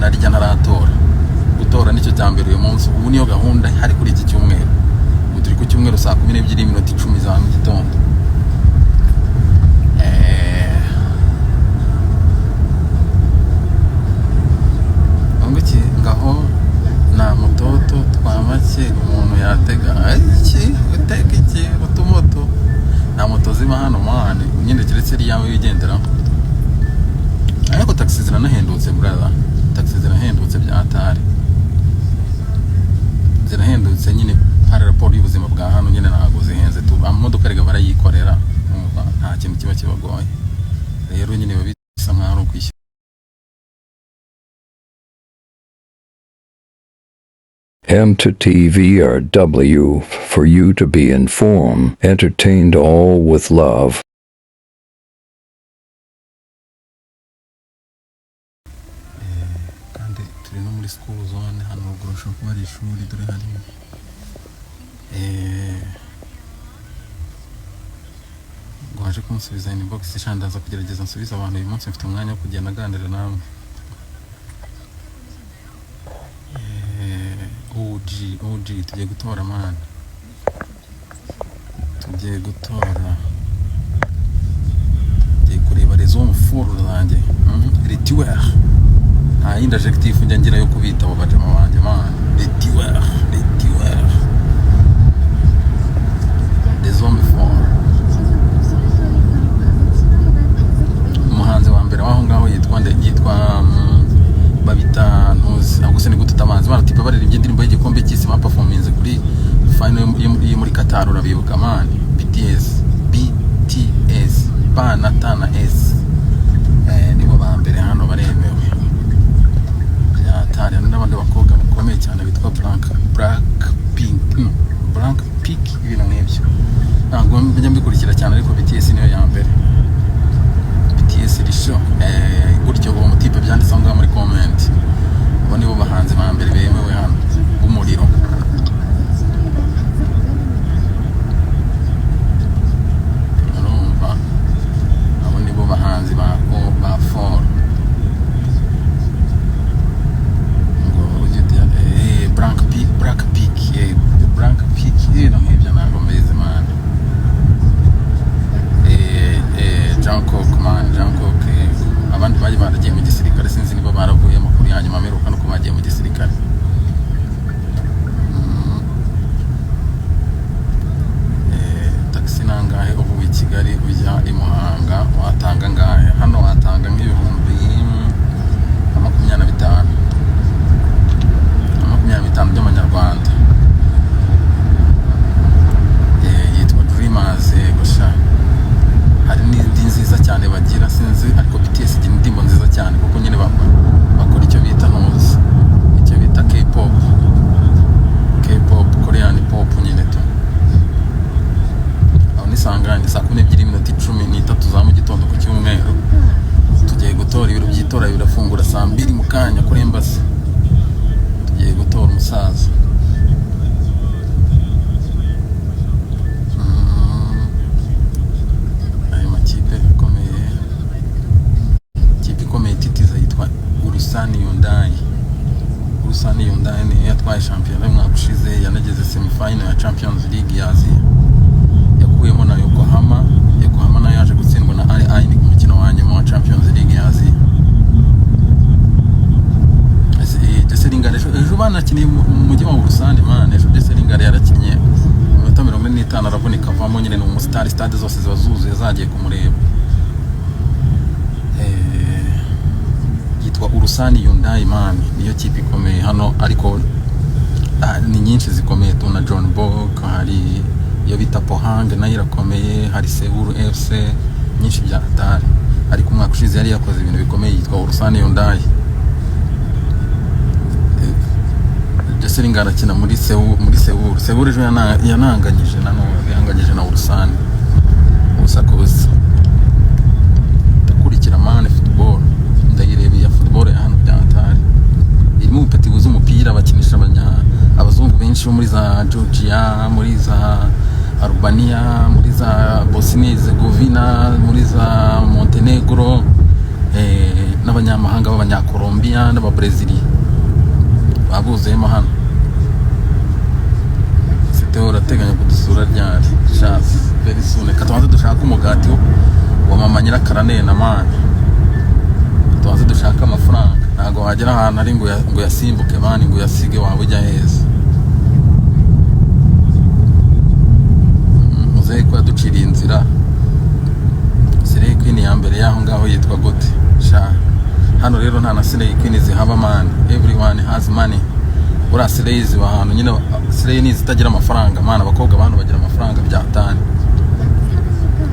Narya ntaratora. Gutora nicyo cya mbere uyu munsi. Ubu niyo gahunda hari kuri iki cyumweru. Ubu turi ku cyumweru, saa 12:10 za mu gitondo. Ngo iki? Ngaho nta mutoto twa make umuntu yatega. Ay, iki utega iki? Utumoto, nta moto ziba hano, man, nyine keretse iriya wigenderaho. Ariko taxi ziranahendutse, brother. Taxi zirahendutse bya atari, zirahendutse nyine par rapport y'ubuzima bwa hano. Nyine ntabwo zihenze tu. Amamodoka rega barayikorera, urumva nta kintu kiba kibagoye. Rero nyine biba bisa nkaho ari ukwishyura. M to TV or W for you to be informed, entertained, all with love. Kandi turi no muri school zone hano ruguru, hashobora kuba ari ishuri. Dore harimo ngo waje kunsubiza inbox. Sha, ndaza kugerageza nsubize abantu. Uyu munsi mfite umwanya wo kugenda aganira namwe. OG OG, tugiye gutora, man, tugiye gutora. Tugiye kureba les hommes forts zanjye, Les tueurs. Nta yindi adjectif njya ngira yo kubita abo bajama banjye, man. Les tueurs, les tueurs, les hommes forts. Umuhanzi wa mbere w'aho ngaho yitwa nde? Yitwa babita ntuzi ahubwo se ni gute utamanzi bana type baririmbye indirimbo y'igikombe cy'isi, baperforminze kuri final yo muri Qatar, urabibuka, man? BTS, BTS, B na T na S. Nibo ba mbere hano, baremewe byatari. Hari n'abandi bakobwa bakomeye cyane bitwa Blank, Black Pink, no, Blank Pink, ibintu nk'ibyo. Ntabwo njya mbikurikira cyane, ariko BTS niyo ya mbere. BTS iri show gutyo. Uwo mutipe byanditse aho ngaho muri comment. Abo nibo bahanzi ba mbere bemewe hano b'umuriro. Urumva abo nibo bahanzi ba o ba four. Ngo ujye Blank Pink, Black Pink, Blank Pink, ibintu nk'ibyo, ntabwo mbizi, man. Jungkook, man, Jungkook. Abandi bari baragiye mu gisirikare, sinzi niba baravuye. Amakuru ya nyuma ameruka nuko bagiye mu gisirikare. Taxi nangahe uvuye i Kigali ujya i Muhanga? Watanga angahe hano? Watanga nk'ibihumbi nka 25, nka 25 by'amanyarwanda. Yitwa Dreamers. Gusa hari n'indi nziza cyane bagira, sinzi, ariko BTS igira indirimbo nziza cyane kuko nyine bakora icyo bita ntuzi, icyo bita K-pop, K-pop, Korean pop nyine tu. Aho ni sangane, saa 12:13 za mu gitondo ku cyumweru. Tugiye gutora. Ibiro by'itora birafungura saa 2 mu kanya kuri embassy. Tugiye gutora umusaza. Ayo makipe akomeye, ikipe ikomeye ititiza yitwa Ulsan Hyundai. Ulsan Hyundai niyo yatwaye shampiyona y'umwaka ushize, yanageze semifinal ya Champions League ya Aziya, yakuyemo na Yokohama. Yokohama nayo yaje gutsindwa na Al Ain ku mukino wa nyuma wa Champions League ya Aziya. Jesse Lingard ejo banakiniye mu mujyi wa Ulsan, man. Ejo Jesse Lingard yarakinnye iminota 45 aravunika, avamo. Nyine ni umusitari, stade zose ziba zuzuye zagiye kumureba. Yitwa Ulsan Hyundai, man, niyo kipe ikomeye hano, ariko ni nyinshi zikomeye tu na Jeonbuk, hari iyo bita Pohang nayo irakomeye, hari Seoul FC, nyinshi bya atari. Ariko umwaka ushize yari yakoze ibintu bikomeye, yitwa Ulsan Hyundai. Jesse Lingard akina muri Seoul, muri Seoul. Seoul ejo yananganyije na none yanganyije na Ulsan ubusa ku busa. Ndakurikira, man, football ndayireba. Iya football ya hano bya atari irimo ubupeti buzi umupira, bakinisha abazungu benshi bo muri za Georgia, muri za Albania, muri za Bosnia Herzegovina, muri za Montenegro. N'abanyamahanga b'Abanyakolombiya n'Ababreziliya babuzuyemo hano. Siteho urateganya kudusura ryari? Sha, very soon. Reka tubanze dushake umugati wa mama Nyirakaranena, man. Tubanze dushake amafaranga. Ntabwo wagera ahantu ari ngo uyasimbuke, man, ngo uyasige. Waba ujya heza? Muzehe ko yaduciriye inzira. Slay Queen ya mbere y'aho ngaho yitwa gute? Sha, hano rero nta na slay queen zihaba, man. Everyone has money. Buriya slay ziba ahantu nyine, slay ni izitagira amafaranga, man. Abakobwa bantu bagira amafaranga byatani,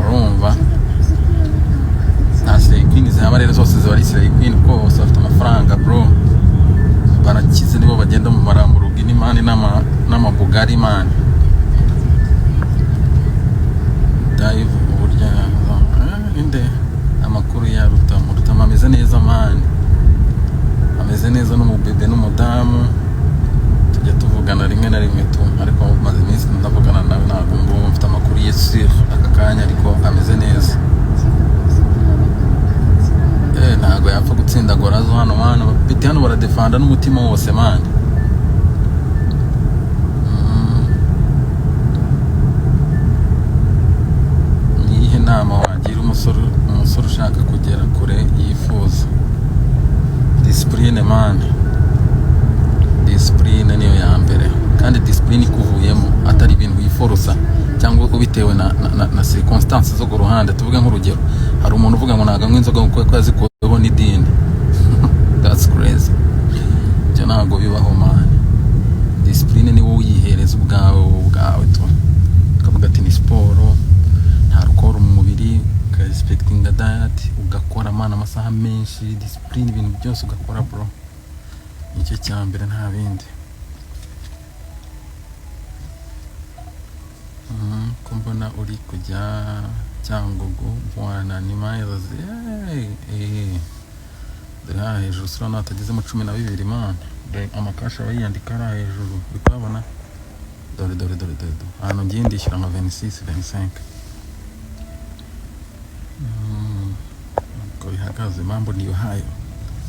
urumva? Nta slay queen zihaba rero, zose ziba ari slay queen kuko bose bafite amafaranga, bro. Barakize, nibo bagenda mu maRamborghini, man, n'amaBugatti, man. Dive uburyo inde amakuru ya Rutamu? Rutamu ameze neza, man, ameze neza n'umubebe n'umudamu. Tujya tuvugana rimwe na rimwe tu, ariko maze iminsi ndavugana nawe, ntabwo mbu mfite amakuru ye sur aka kanya, ariko ameze neza. Ntabwo yapfa gutsinda gorazo hano, man. Bite hano baradefanda n'umutima wose, man. Ni iyihe nama wagira umusore ushaka kugera kure yifuza? Discipline, man. Discipline niyo ya mbere, kandi discipline ikuvuyemo, atari ibintu wiforosa cyangwa ubitewe na circonstances zo ku ruhande. Tuvuge nk'urugero, hari umuntu uvuga ngo ntabwo anywa inzoga kuko yazikuweho n'idini. That's crazy. Ibyo ntabwo bibaho, man. Discipline ni wowe uyihereza ubwawe, wowe ubwawe tu, ukavuga ati ni siporo, nta alcool mu mubiri, ukarespectinga diet, ugakora, man, amasaha menshi, discipline, ibintu byose ugakora, bro. Nicyo cya mbere, nta bindi. Ko mbona uri kujya Cyangugu bwana? Ni miles. Dore hariya hejuru, sura hatagezemo 12, man. Dore amakasha aba yiyandika hariya hejuru, uri kuhabona? Dore, dore, dore, dore, dore ahantu ngiye ndishyura nka 26, 25. Uko bihagaze, mambo niyo hayo.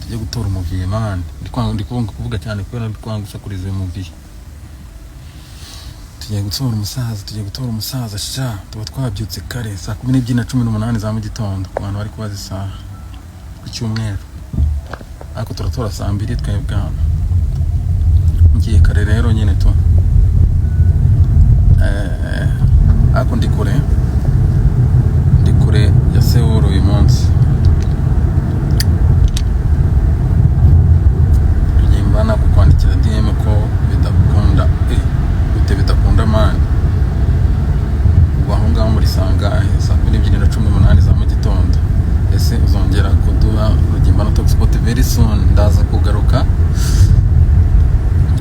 Tujye gutora umuviye, man. Ndi kwanga kuvuga cyane kubera ndi kwanga gusakuriza uyu muviye. Tugiye gutora umusaza, tugiye gutora umusaza. Sha, tuba twabyutse kare, saa 12:18 za mu gitondo, ku bantu bari kubaza isaha, ku cyumweru. Ariko turatora saa 2 twebwe hano. Ngiye kare rero nyine tu. Ariko ndi kure, ndi kure ya Sewuru uyu munsi. Rugimbana, kukwandikira DM ko bidakunda? Gute bidakunda, man? Ubu aho ngaho muri sangahe? Saa 12:18 za mu gitondo. Ese uzongera kuduha Rugimbana Talk Sport? Very soon ndaza kugaruka,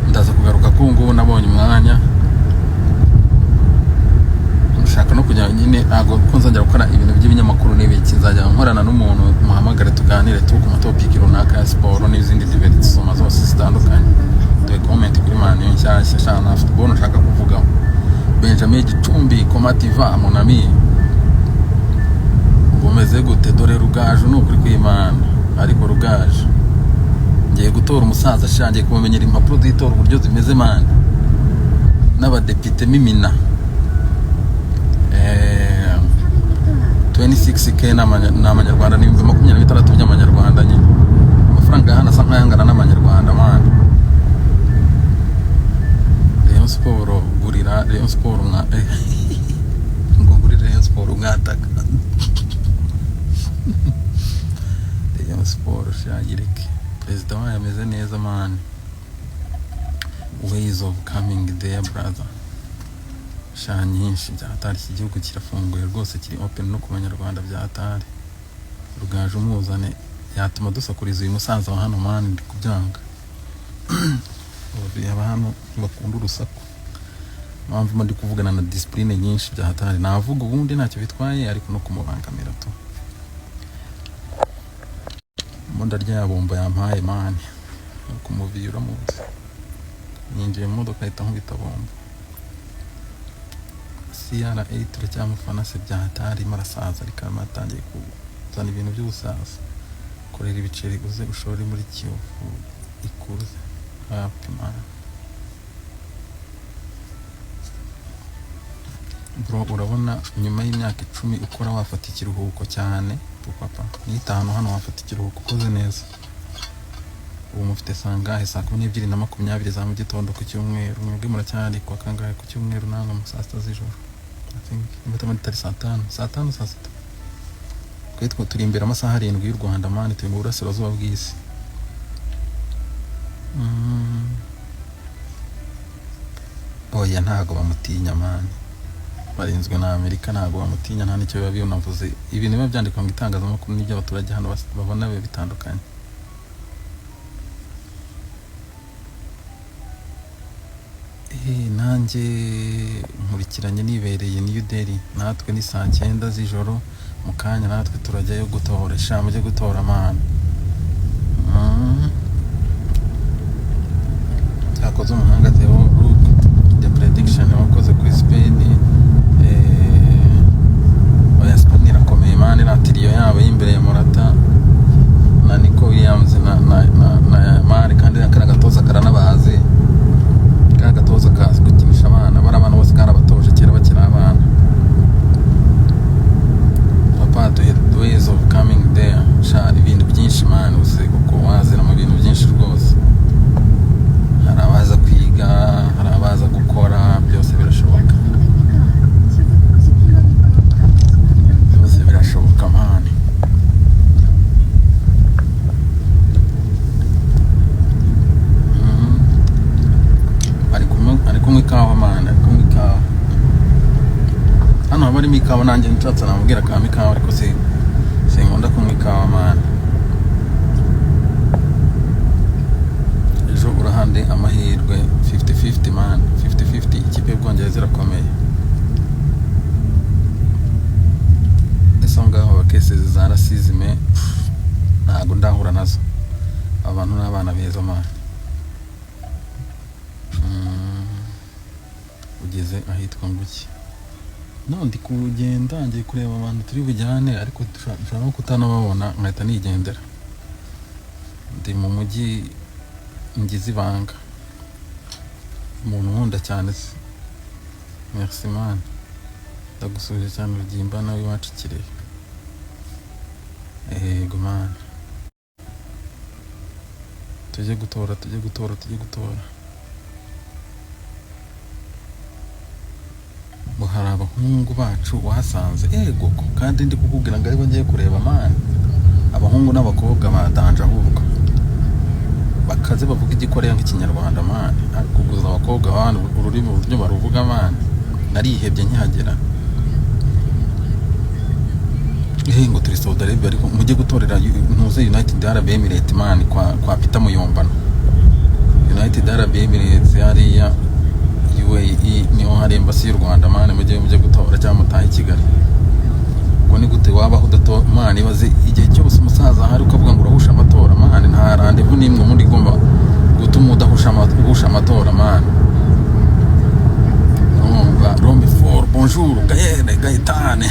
ndaza kugaruka ko ubu ngubu nabonye umwanya, nshaka no kujya nyine. Ntabwo ko nzongera gukora ibintu by'ibinyamakuru n'ibiki, nzajya nkorana n'umuntu, muhamagare tuganire tu ku matopic runaka ya siporo n'izindi divertissement zose zitandukanye. Dore comment kuri Man U nshyashya. Shana, na football nshaka kuvugaho. Benjamin Gicumbi, comment tu vas, mon ami? Bumeze gute? Dore Rugaju, ni ukuri kw'Imana. Ariko Rugaju, ngiye gutora umusaza sha, ngiye kumumenyera impapuro z'itora uburyo zimeze, man, n'abadepite mimina. 26K ni amanyarwanda, ni 26,000 by'amanyarwanda nyine. Amafaranga ya hano asa nk'ayangana n'amanyarwanda, man. Rayon Sport, gurira Rayon Sport mwa ngo gurira Rayon Sport mwataka Rayon Sport. Shagireke, perezida wayo ameze neza, man. Ways of coming there, brother. Sha, nyinshi byatari. Iki gihugu kirafunguye rwose, kiri open no ku banyarwanda byatari. Rugaju umuzane, yatuma dusakuriza uyu musaza wa hano, man. Ndi kubyanga. Aba hano ntibakunda urusaku, mpamvu mba ndi kuvugana na discipline nyinshi bya hatari. Navuga ubundi ntacyo bitwaye, ariko no kumubangamira tu. Mo ndarya ya bombo yampaye, man. Kumuviye uramuzi, ninjiye mu modoka ahita nkubita bombo. CR8 turacyamufana se bya hatari? Arimo arasaza, ariko arimo atangiye kuzana ibintu by'ubusaza. Korera ibiceri uze ushore muri Kiyovu ikuze. Happy man. Bro, urabona nyuma y'imyaka 10 ukora wafata ikiruhuko cyane? Papa, n'itanu hano wafata ikiruhuko ukoze neza. Ubu mufite sangahe? Saa 12:20 za mu gitondo ku cyumweru. Mwebwe muracyari kwa kangahe ku cyumweru? Namwe mu saa 6 z'ijoro, I think, niba atari saa 5, saa 5, saa 6. Twe two turi imbere amasaha 7 y'u Rwanda, man. Turi mu burasirazuba bw'isi. Oya, ntago bamutinya, man. Barinzwe na Amerika, ntago bamutinya, nta n'icyo biba binavuze. Ibintu biba byandikwa mu itangazamakuru n'ibyo abaturage hano babona biba bitandukanye. Nanjye nkurikiranye nibereye New Delhi. Natwe ni saa 9 z'ijoro mu kanya, natwe turajyayo gutora. Sha, mujye gutora, man. Cyakoze umuhanga Theo, look the prediction wakoze kuri Spain. Oya, Spain irakomeye, man. Iriya trio yabo y'imbere ya Morata na Nico Williams na Yamal, kandi kariya gatoza karanabazi. Kariya gatoza kazi gukinisha abana, bari abana bose karabatoje kera bakiri abana. Papa, duhe ways of coming there. Sha, ibintu byinshi, man. Uzi kuko wazira mu bintu byinshi rwose. Hari abaza kwiga, hari abaza gukora, byose birashoboka, byose birashoboka, man. Ari kunywa ikawa, man, ari kunywa ikawa. Hano haba harimo ikawa, nanjye nshatse namubwira akampa ikawa, ariko si sinkunda kunywa ikawa, man. Ejo urahande amahirwe 50-50, man, 50-50. Ikipe y'Ubwongereza irakomeye. Ese aho ngaho haba cases za racisme? Ntabwo ndahura nazo. Abantu ni abana beza, man. Ugeze ahitwa nguki? No ndi kugenda, ngiye kureba abantu turi bujyane, ariko nshobora no kutanababona nkahita nigendera. Ndi mu mujyi, ngize ibanga. Umuntu nkunda cyane se, merci, man. Ndagusuhuje cyane, Rugimba nawe iwacu i Kirehe. Yego, man, tujye gutora, tujye gutora, tujye gutora. Ngo hari abahungu bacu wahasanze? Ego ko, kandi ndi kukubwira ngo aribo ngiye kureba, man. Abahungu n'abakobwa badanje, ahubwo bakaze bavuga Igikoreya nk'Ikinyarwanda, man. Ariko kuguza abakobwa abandi ururimi uburyo baruvuga, man, narihebye nkihagera. Ngo turi Saudi Arabia, ariko mujye gutorera ntuze United Arab Emirates, man, kwa Peter Muyombano. United Arab Emirates hariya UAE niho hari embassy y'u Rwanda, man. Mujye gutora cyangwa mutahe i Kigali. Ubwo ni gute wabaho udatora, man? Ibaze igihe cyose umusaza ahari ukavuga ngo urahusha amatora, man. Nta rendez-vous n'imwe ubundi igomba gutuma udahusha uhusha amatora, man. Urumva Rome for bonjour Gaël Gaetane.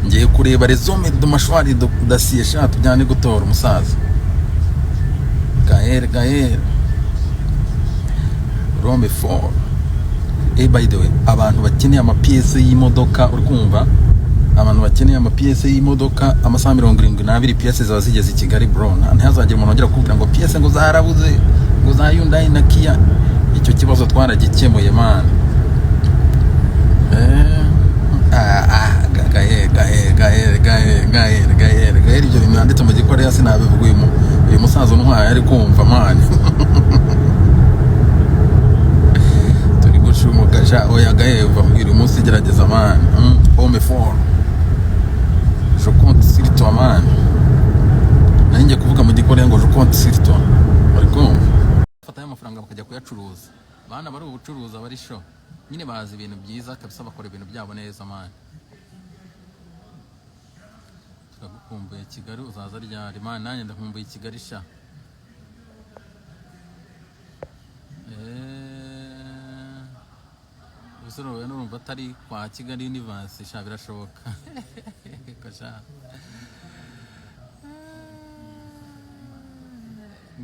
Ngiye kureba les hommes de mâchoire d'acier. Sha, tujyane gutora umusaza Gaël. Gaël Rome for. By the way, abantu bakeneye amapièces y'imodoka, uri kumva, abantu bakeneye amapièces y'imodoka, amasaha 72 pièces ziba zigeze i Kigali, bro. Ntihazagire umuntu wongera kukubwira ngo pièces ngo zarabuze, ngo za Hyundai na Kia. Icyo kibazo twaragikemuye, man. Gaël, Gaël, Gaël, Gaël, Gaël, Gaël, Gaël, ibyo bintu yanditse mu Gikoreya sinabivuga. Uyu musaza untwaye ari kumva, man. Turi gucumuka, sha. Oya Gaël, uva mbwira uyu munsi, gerageza, man. Homme fort, je compte sur toi, man. Nari ngiye kuvuga mu Gikoreya ngo je compte sur toi. Bari kumva bafatayo amafaranga bakajya kuyacuruza. Bana bari ubucuruzi, abari sho nyine bazi ibintu byiza kabisa, bakora ibintu byabo neza, man. Turagukumbuye Kigali, uzaza ryari, man? Nanjye ndakumbuye Kigali, sha. Ubuse wowe nurumva atari kwa Kigali Universe? Sha, birashoboka ko, sha.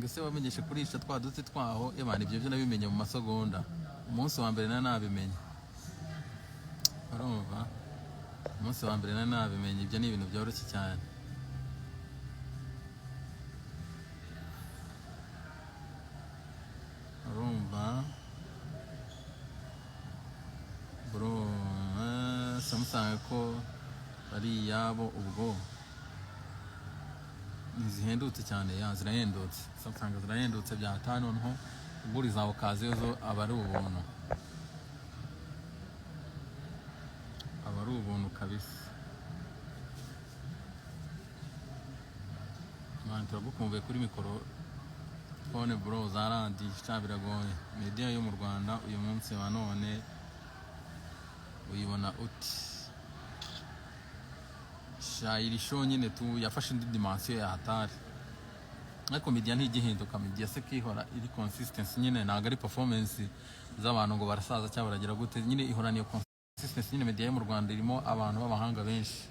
Ngo ese wamenyeshe kurisha twa duti twaho? Ebana, ibyo byo nabimenye mu masegonda, umunsi wa mbere nari nabimenye. Urumva, umunsi wa mbere nari nabimenye. Ibyo ni ibintu byoroshye cyane. Urumva bro, Samsung ko ari iyabo, ubwo ntizihendutse cyane? Ya, zirahendutse. Samsung zirahendutse bya tanu. Noneho ugura iza occasion zo aba ari ubuntu, aba ari ubuntu kabisa. Man, turagukumbuye kuri mikoro phone bro, zarandi sha biragoye. Media yo mu Rwanda uyu munsi wa none uyibona uti? Sha, iri show nyine tu yafashe indi dimension ya hatari, ariko media ntigihinduka. Media se kihora iri consistency nyine, ntabwo ari performance z'abantu ngo barasaza cyangwa baragira gute, nyine ihorana iyo consistency nyine. Media yo mu Rwanda irimo abantu b'abahanga benshi.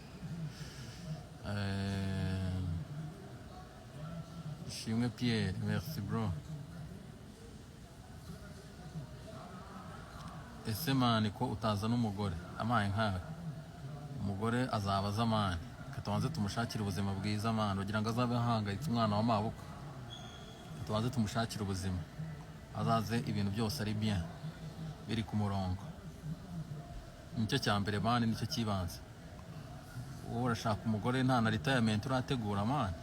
Ishimwe Pierre, merci bro. Ese man, ko utazana umugore? Amaye nkawe, umugore azaba aza man. Reka tubanze tumushakire ubuzima bwiza man, kugira ngo azabe ahangayitse umwana wa mabukwe. Reka tubanze tumushakire ubuzima, azaze ibintu byose ari bien, biri ku murongo. Nicyo cya mbere man, nicyo cy'ibanze. Wowe urashaka umugore nta na retirement urategura man.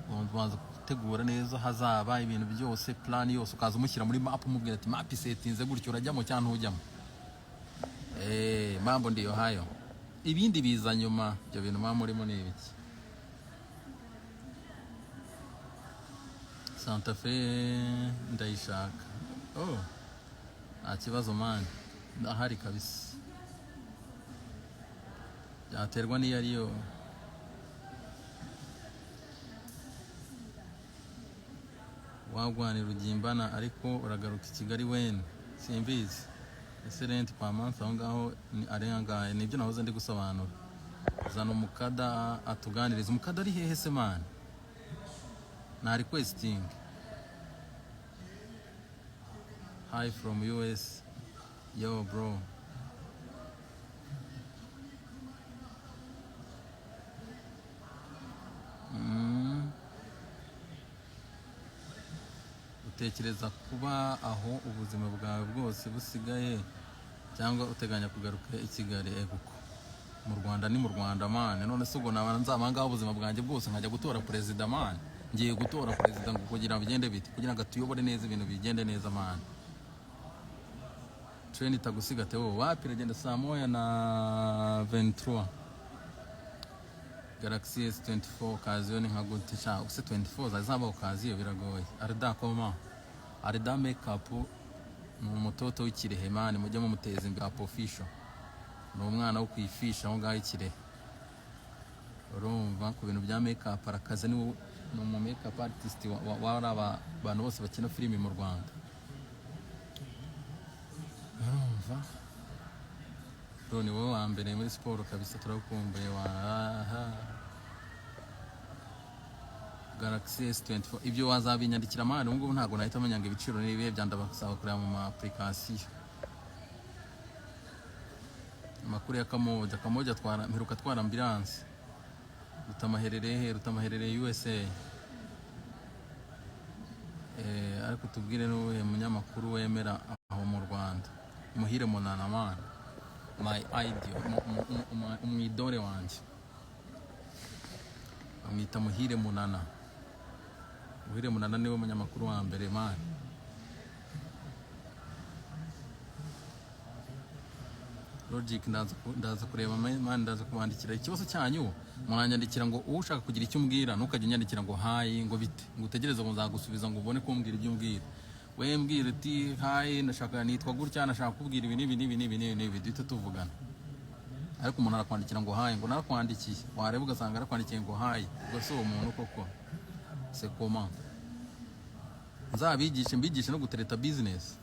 Ubanza gutegura neza hazaba ibintu byose, plan yose, ukaza umushyira muri map, umubwira ati map isetinze gutyo, urajyamo cyangwa ntujyamo. Mambo ndiyo hayo, ibindi biza nyuma. Ibyo bintu muba murimo ni ibiki? Santa Fe ndayishaka. Oh, nta kibazo man, ndahari kabisa. Byaterwa n'iyo ariyo. Wagwanira ugimbana, ariko uragaruka i Kigali weni? Simbizi. Ese rent per month aho ngaho ni ari angahe? Nibyo nahoze ndi gusobanura. Zana umukada atuganiriza. Umukada ari hehe se man? Na requesting. Hi from US. Yo bro. Utekereza kuba aho ubuzima bwawe bwose busigaye cyangwa uteganya kugaruka i Kigali? Eguko, mu Rwanda ni mu Rwanda man. None se ubwo naba nzaba ngaho ubuzima bwanjye bwose, nkajya gutora perezida man? Ngiye gutora perezida ngo kugira ngo bigende bite? Kugira ngo atuyobore neza, ibintu bigende neza man. Train itagusiga Theo? Wapi, iragenda saa moya na 23. Galaxy S24 occasion ni nka gute? Sha, use 24 zari zaba occasion, biragoye. Arda koma, Arda makeup ni umutoto w'ikirehe man, mujye mumuteza imbere. Up official ni umwana wo kwifisha aho ngaho ikirehe. Urumva, ku bintu bya makeup arakaze, ni umu makeup artist wa aba bantu bose bakina filimi mu Rwanda. Urumva bro, ni wowe wa mbere muri siporo kabisa, turagukumbuye wa aha. Galaxy S24 ibyo wazabinyandikira man. Ubu ngubu ntabwo nahita menya ngo ibiciro ni ibihe, byandabasaba kureba mu ma application. Amakuru ya Kamoja? Kamoja atwara, mperuka atwara ambulance. Rutamaherereye he? Rutamaherereye USA. Ariko tubwire, n'uwuhe munyamakuru wemera aho mu Rwanda? Muhire Munana man, my idol, umwidore wanjye bamwita Muhire Munana. Muhire Munana niwe munyamakuru wa mbere man. Logic, ndaza kureba man, ndaza kubandikira ikibazo cyanyu. Muranyandikira ngo ushaka kugira icyo umbwira, ntukajye unyandikira ngo hi, ngo bite, ngo utegereze ngo nzagusubiza ngo ubone kumbwira ibyo umbwira. We mbwira uti hi, ndashaka, nitwa gutya, ndashaka kubwira ibi n'ibi n'ibi n'ibi n'ibi n'ibi, duhite tuvugana. Ariko umuntu arakwandikira ngo hi, ngo narakwandikiye, wareba ugasanga arakwandikiye ngo hi. Ubwo si uwo muntu koko? C'est comment? Nzabigishe, mbigishe no gutereta business.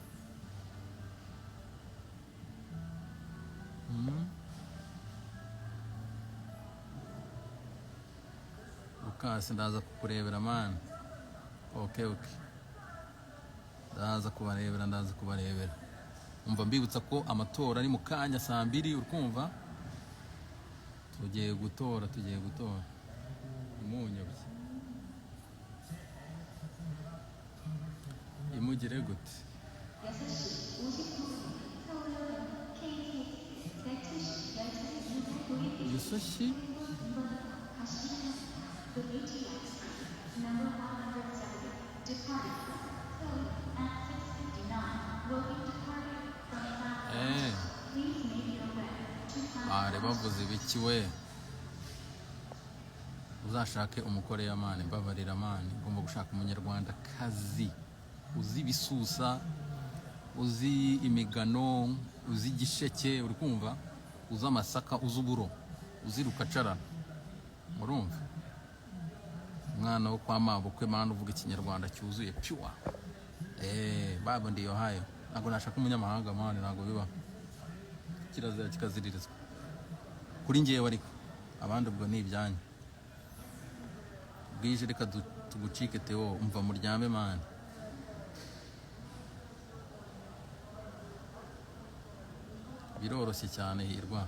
Lucas, ndaza kukurebera man. Okay, okay, ndaza kubarebera, ndaza kubarebera. Umva, mbibutsa ko amatora ari mu kanya saa 2. Urikumva, tugiye gutora, tugiye gutora. Imunyobye imugire gute? 6시 59분 서울역은 KTX 170 열차를 이용한 고객께서 6시 2번으로 가시기 바랍니다. The KTX number 170 departing from Seoul at 6:59 will be departing from platform. Please make your way to Bare platform. Bavuze ibiki we? Uzashake umukoreya man, mbabarira man. Ugomba gushaka umunyarwandakazi uzi ibisusa, uzi imigano, uzi igisheke, uri kumva, uzi amasaka, uzi uburo, uzi rukacarara. Murumva, umwana wo kwa mabukwe man, uvuga ikinyarwanda cyuzuye, pure. Babo ndiyo hayo. Ntabwo nashaka umunyamahanga man, ntabwo biba, kirazira kikaziririzwa kuri njyewe, ariko abandi ubwo ni ibyanyu. Bwije, reka tugucike. Theo, umva, muryame man. Biroroshye cyane, hirwa.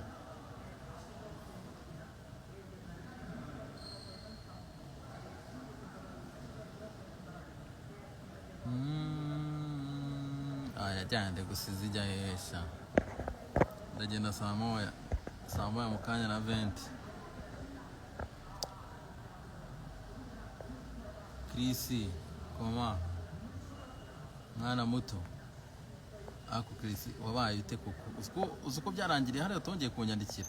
Aya jyande gusiza ijya hesha. Ndagenda saa 1, saa 1 mu kanya na 20. Chris koma mwana muto. Ako Chris, wabaye ute koko? Uzi ko byarangiriye hariya utongeye kunyandikira?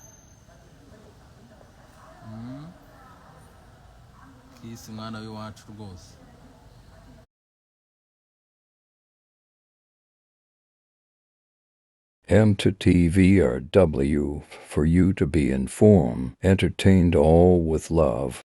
Chris mwana w'iwacu rwose. M to TV or W for you to be informed, entertained, all with love.